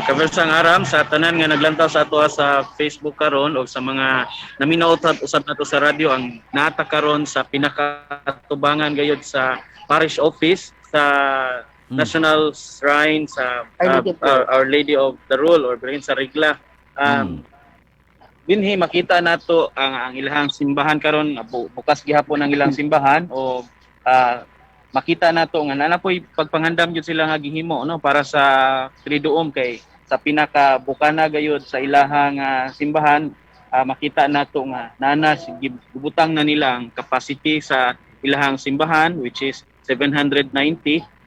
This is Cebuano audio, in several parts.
Kabersang Aram, sa tanan nga naglantaw sa ato sa Facebook karon o sa mga naminaw usab nato sa radyo, ang nata karon sa pinakatubangan gayud sa parish office sa National Shrine sa Our Lady of the Our Lady of the Rule or Birhen sa Regla. Dinhi makita nato ang ilahang simbahan karon, bukas gihapon ang ilang simbahan o makita nato nga naa poy pagpangandam gyud sila nga gihimo, no, para sa Triduum, kay sa pinaka bukana gayud sa ilahang simbahan, makita nato nga nana gibutang na nila ang capacity sa ilahang simbahan, which is 790.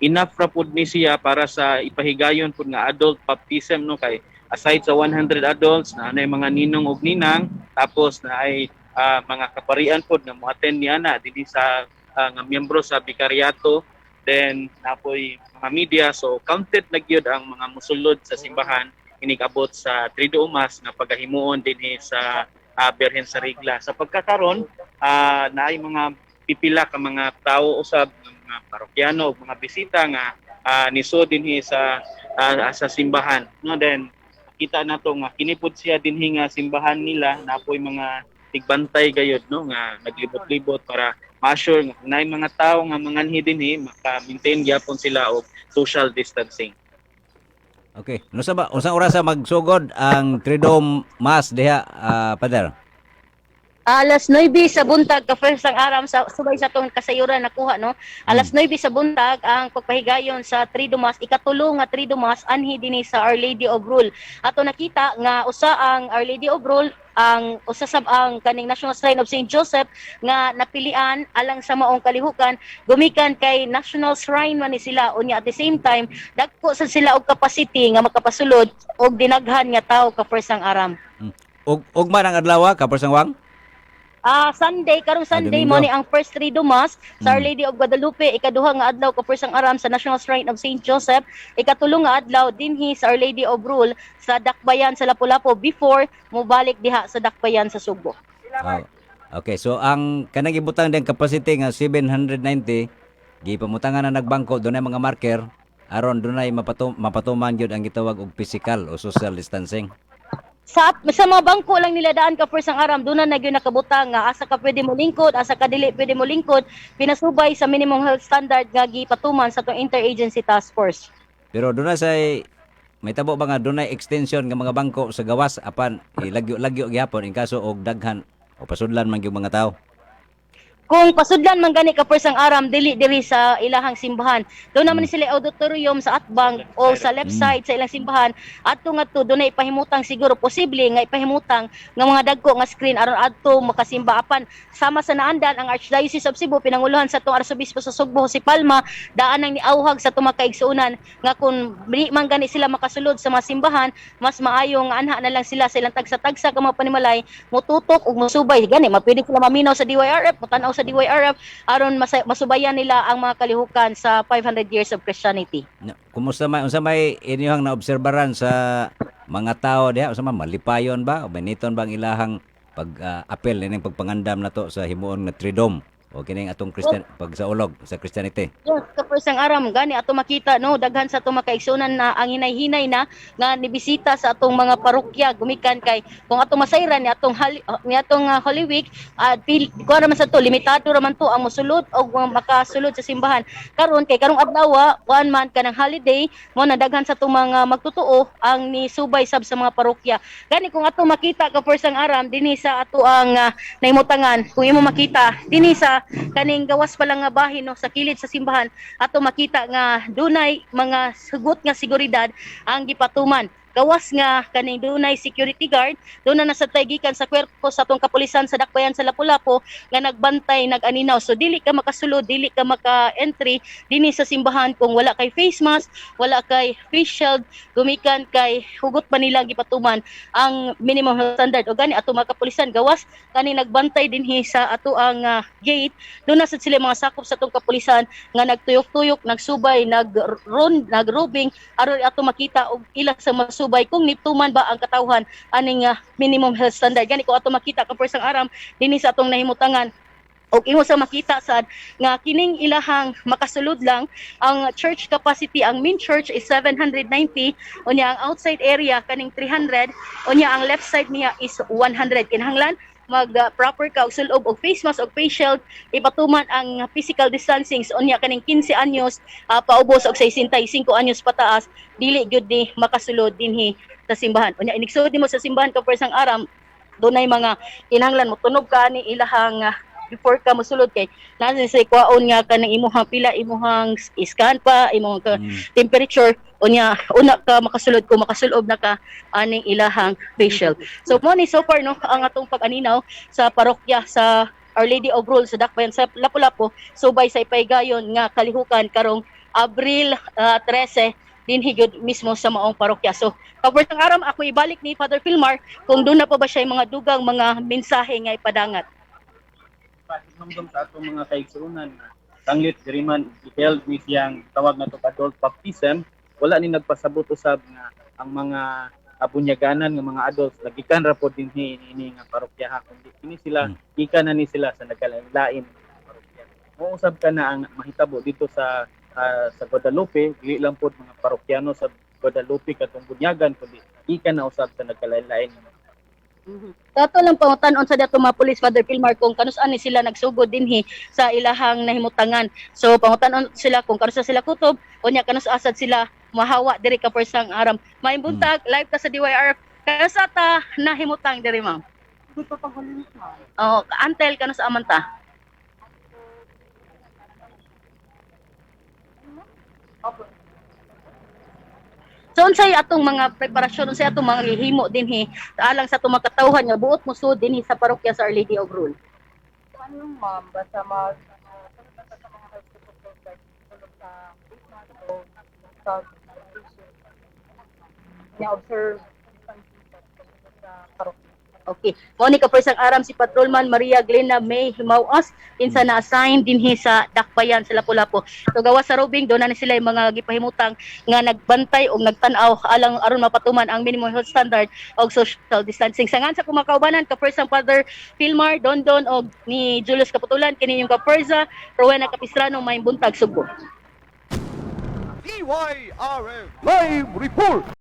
Enough ra pud ni siya para sa ipahigayon pud nga adult baptism, no, kay aside sa 100 adults na anay mga ninong ug ninang, tapos na ay mga kaparian pod nga mo-attend niya na dinhi sa nga miyembro sa bikariato, then napoy mga media. So counted na gyud ang mga musulod sa simbahan inig-abot sa Triduum Mass nga pagahimuon dinhi sa Birhen sa Regla. Sa pagkakaron, naay mga pipila ka mga tawo usab, mga parokyano ug mga bisita nga niso dinhi sa simbahan, no. Then kita nato nga kini pud siya dinhi nga simbahan nila, napoy mga tigbantay gayud, no, nga naglibot-libot para ma-assure nga kung naay mga tawo nga manganhi dinhi, maka-maintain gyapon sila og social distancing. Okay. No sa ba unsang oras sa magsugod ang Triduum Mass diha, Father? Alas 9 sa buntag, ka first ang aram, sa subay sa atong kasayuran nakuha, no. Alas 9 sa buntag ang pagpahigayon sa Triduum Mass, ikatulo nga Triduum Mass anhi dinhi sa Our Lady of Rule. Ato nakita nga usa ang Our Lady of Rule, ang usa sab ang kaning National Shrine of St. Joseph nga napilian alang sa maong kalihukan, gumikan kay National Shrine man ni sila. Unya at the same time, dagko sa sila og capacity nga makapasulod og dinaghan nga tawo, ka first ang aram. Ug ugma ng adlaw, Kapersang Wang? Sunday, karong Sunday Domingo. Mo ni ang first Triduum Mass sa Our Lady of Guadalupe, ikaduha nga adlaw, ka first ang aram, sa National Shrine of St. Joseph, ikatulo nga adlaw dinhi sa Our Lady of Rule sa Dakbayan sa Lapu-Lapu before mobalik diha sa Dakbayan sa Sugbo. Oh. Okay, so ang kanang ibutang din capacity nga 790, gipamutangan na nagbangko, dunay mga marker aron dunay mapatuman gyud ang gitawag og physical o social distancing. Sa mga bangko lang nila daan, ka first ang aram, doon na gyud nakabutang nga asa ka pwede mo lingkod, asa ka dili pwede mo lingkod, pinasubay sa minimum health standard nga gipatuman sa atong interagency task force. Pero dunay say may tabo ba nga dunay extension nga mga bangko sa gawas apan ilagyo-lagyo gihapon in kaso og daghan o pasudlan man gyud mga tao? Kung pasudlan man gani, ka first ang aram, dili diri sa ilahang simbahan. Doon naman ni sila auditorium sa atbang o sa left side sa ilang simbahan. Adto nga to doon na ipahimutang, siguro posible nga ipahimutang nga mga dagko nga screen aron adto makasimba. Apan sama sa naandan, ang Archdiocese of Cebu, pinanguluhan sa atong Arsobispo sa Sugbo Jose Palma, daan ang niauhag sa atong mga kaigsuonan nga kung di man gani sila makasulod sa mga simbahan, mas maayo nga anha na lang sila sa ilang tagsa-tagsa ka mga panimalay mututok ug musubay. Gani mapwede sila maminaw sa DYRF, mutanaw sa DYRF aron masubayan nila ang mga kalihukan sa 500 years of Christianity. Na, kumusta may unsa may inyong naobserbaran sa mga tao diha? Unsa man, malipayon ba o beniton ba ang ilahang pag apel ining pagpangandam nato sa himuon nga Triduum o kining atong Christian pagsaulog sa Christianity? Yes, kapers ang aram, gani ato makita, no, daghan sa atong makaigsunan na ang hinay-hinay na nga nibisita sa atong mga parokya, gumikan kay kung atong masayran ni atong Holy Week, kuha raman sa to, limitado raman to ang mosulod og mga makasulod sa simbahan. Karon kay karong adlaw, kuan man kanang holiday, mo na daghan sa atong mga magtotoo ang nisubay sab sa mga parokya. Gani kung ato makita, kapers ang aram, dinhi sa ato ang nahimutangan, kung imo makita dinhi sa kaning gawas pa lang nga bahin, no, sa kilid sa simbahan, ato makita nga dunay mga sugot nga seguridad ang gipatuman, gawas nga kaning dunay security guard doon na nasa gikan sa kwerpo sa atong kapulisan sa Dakbayan sa Lapu-Lapu nga nagbantay, nag-aninaw. So dili ka makasulod, dili ka maka-entry dinhi sa simbahan kung wala kay face mask, wala kay face shield, gumikan kay hugot pa nila gipatuman ang minimum health standard. O gani ato mga kapulisan gawas kani nagbantay dinhi sa ato ang gate, doon na sad sila mga sakop sa atong kapulisan nga nagtuyok-tuyok, nagsubay, nagron, nagrobing aron ato makita og ila sa masubay kung nituman ba ang katawhan aning minimum health standard. Gani ko ato makita, kapersang aram, dinhi sa atong nahimutangan. Og imo sa makita sad nga kining ilahang makasulod lang ang church capacity, ang main church is 790, unya ang outside area kaning 300, unya ang left side niya is 100. Kinahanglan mag proper ka og sulob og face mask og face shield, ipatuman ang physical distancing. So, unya kaning 15 anyos paubos og 65 anyos pataas dili gyud ni makasulod dinhi sa simbahan. Unya inigsud nimo sa simbahan, ka-persang Aram, dunay mga kinahanglan mo tunog ka ni ilahang before ka mosulod kay naa sa kwaon nga kanang imuhang pila, imuhang scan pa imong ka temperature, unya una ka makasulod kung makasulob na ka aning ilahang facial. So mo ni so far, no, ang atong pag-aninaw sa parokya sa Our Lady of Rule sa Dakbayan sa Lapu-Lapu subay sa ipaygayon nga kalihukan karong Abril 13 dinhi gyud mismo sa maong parokya. So ka-persang Aram, ako ibalik ni Father Filmar kung doon na pa ba siya yung mga dugang mga mensahe nga ipadangat. Pahinumdum sa atong mga kaigsuonan, sanglit diri man i-held ni siyang tawag na to adult baptism, wala ni nagpasabot usab nga ang mga abunyaganan nga mga adults nagikan ra pod dinhi ini nga parokya ha, kundi kini sila gikan na ni sila sa nagkalain-lain nga parokya. Mo usab ka na ang mahitabo dito sa Guadalupe, dili lang pod mga parokyano sa Guadalupe katong bunyagan, kundi gikan na usab sa nagkalain-lain nga mga. Kato lang pangutan-on sa dato mga police, Father Filmar, kung kanus-an ni sila nagsugod dinhi sa ilahang nahimutangan. So pangutan-on sila kung kanus sila kutob, unya kanus asad sila mahawa diri, ka-persang Aram. Maayong buntag, live ta sa DYRF. Kanus ta nahimutang diri, ma'am? Dito pag Holy Week, ma'am. Oh, until kanus aman ta? Opo. So unsay atong mga preparasyon, unsay atong mga gihimo dinhi alang sa atong mga katawhan nga buot mo sud dinhi sa parokya sa Our Lady of Rule? So, ano yung ma'am, basta mag, sunod na sa mga health protocols like tulog sa face mask o sa face shield. Na-observe distancing sa parokya. Okay. Mao ni, ka-persang Aram, si Patrolman Maria Glena May Himawas kinsa na-assign dinhi sa Dakbayan sa Lapu-Lapu. So gawas sa roving, doon na ni sila yung mga gipahimutang nga nagbantay o nagtan-aw alang aron mapatuman ang minimum health standard og social distancing. Sa ngan sa kumakaubanan, ka-persang Father Filmar Dondon og ni Julius Kaputulan, kini yung kapersa Rowena Capistrano, may buntag, Sugbo. DYRF Live Report.